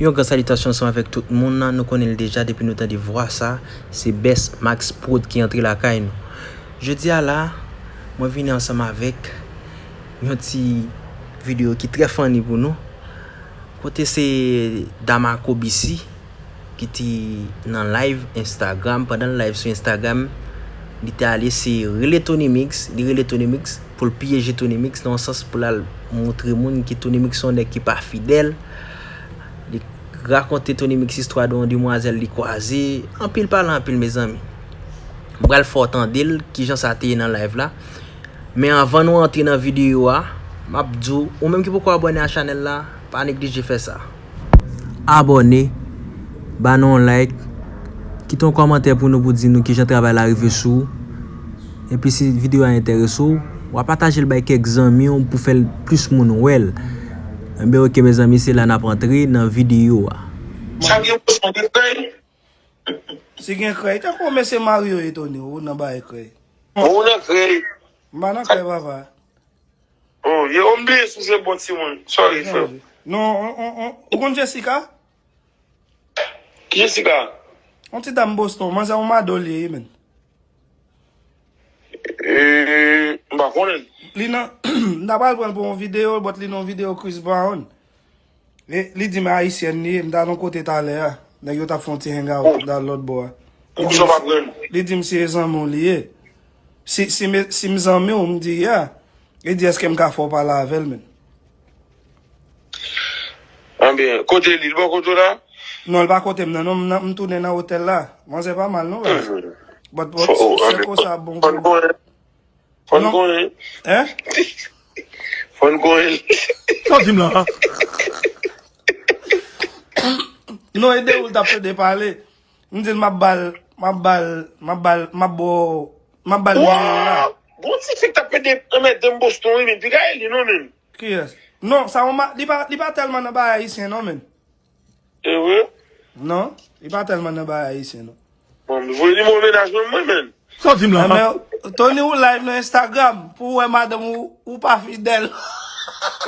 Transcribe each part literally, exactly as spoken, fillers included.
Yon gran salitasyon ansanm avèk tout moun nan, nou konnen l deja depi nou tande vwa sa, se Best Max Prod ki antre lakay nou. Jodi a la, mwen vini ansanm avèk yon ti videyo ki trè funny pou nou. Kote se Damaco B C ki te nan live Instagram, pandan l live sou Instagram, li te ale se rele Tony Mix, li rele Tony Mix pou l pyeje Tony Mix nan yon sans pou l al montre moun ke Tony Mix se yon nèg ki pa fidèl. Li rakonte Tony Mix istwa de yon demwazèl li kwaze, anpil pale anpil mezanmi. M pral fè w tande l, kijan sa te ye nan live la. Men anvan nou antre nan videyo a, m ap di w, ou menm ki poko abòne a chanèl la, pa neglije fè sa. Abòne, ba nou yon like, kite yon kòmantè pou nou pou di nou kijan travay la rive sou ou. Epi si videyo a enterese w, w a pataje l bay kèk zanmi w pou fè l plis moun wè l. Enben oke mezanmi, se la n ap antre nan videyo a. Sa gen pwoson gen krèy? Si gen krèy, tankou mesye Mario ye Tony, ou nan bay krèy. Ou nan krèy. M pa nan krèy, papa. Oh, yo, m bliye si w se bon timoun. Sorry, frè. Non, on, on, on, ou konn Jessica? Ki Jessica? On ti dam Boston, manzè on mado li ye, men. Eh, m pa konnen. Li nan, m ta pral pran l pou yon videyo, but li nan yon videyo Chris Brown. Li, li di m ayisyèn li ye, m t al yon kote talè a. Nèg yo t ap fè yon ti hangout, m t al lòt bò a. Li di m, li di m se zanmi w li ye. Si, si, me- si m zanmi w, m di, yeah. Li di, èske m ka fè w pale avè l, men? Anben, kote li? Li bò kote w la? Non, li pa kote m nan, non, m nan- m tounen nan otèl la. Manzè pa mal, non, baz. But, but, se konsa, bon. Fò n konnen. Fò n konnen. Hein? Fò n konnen. Sa w di m la? Non, e de ou l t ap tande pale. M di l m ap ba l, m ap ba l, m ap ba l, m ap ba w, m ap ba l nimewo l la. Wow! Bon ti fi k t ap pede anmède m Boston, wi, men piga e li non, men. Kiyès? Non, sa yon ma- li pa, li pa tèlman nan bagay ayisyen, non, men. E vre? Non, li pa tèlman nan bagay ayisyen, non. Bon, m voye nimewo mennaj mwen, mwen, men. Sa w di m la? Tony, ou live nan Instagram pou w wè madanm ou, ou pa fidèl.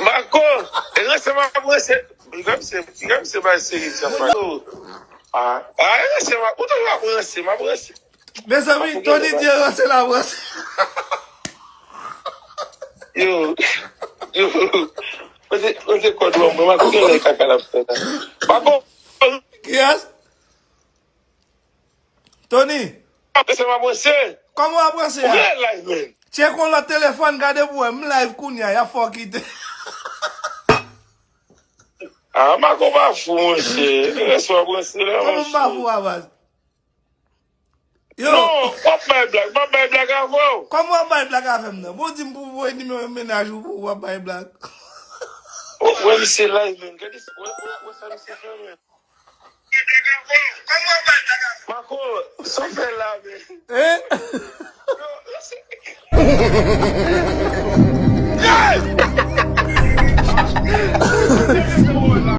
Marco, e ranse m ap ranse. Piga m se, piga m se bay seri ti ap pale. Ah, ah, e ranse m ap, ou toujou ap ranse, m ap ranse. Mezanmi, Tony di ranse la ranse. Yo, yo, mete, mete kòd ou an mwen, Marco gen lè kaka l ap fè la. Marco! Kiyès? Tony! Ranse m ap ranse. Kòman w ap ranse a? Ou gen live, men. Tcheke yon lòt telefòn, gade pou wè, m live kounye a, y ap fè w kite. Ah, Marco pa fou, monchè. Ranse w ap ranse la, monchè. Kòman m pa fou a, baz? Yo. Non, w ap bay blag, m ap bay blag avè w. Kòman w ap bay blag avè m nan? Bon, di m pou voye nimewo mennaj ou pou w ap bay blag. Wè misye live, men. Gade, wè, wè, wè sa misye fè, men. Marco, sa w fè la, men. Hein? Yo, yo, se-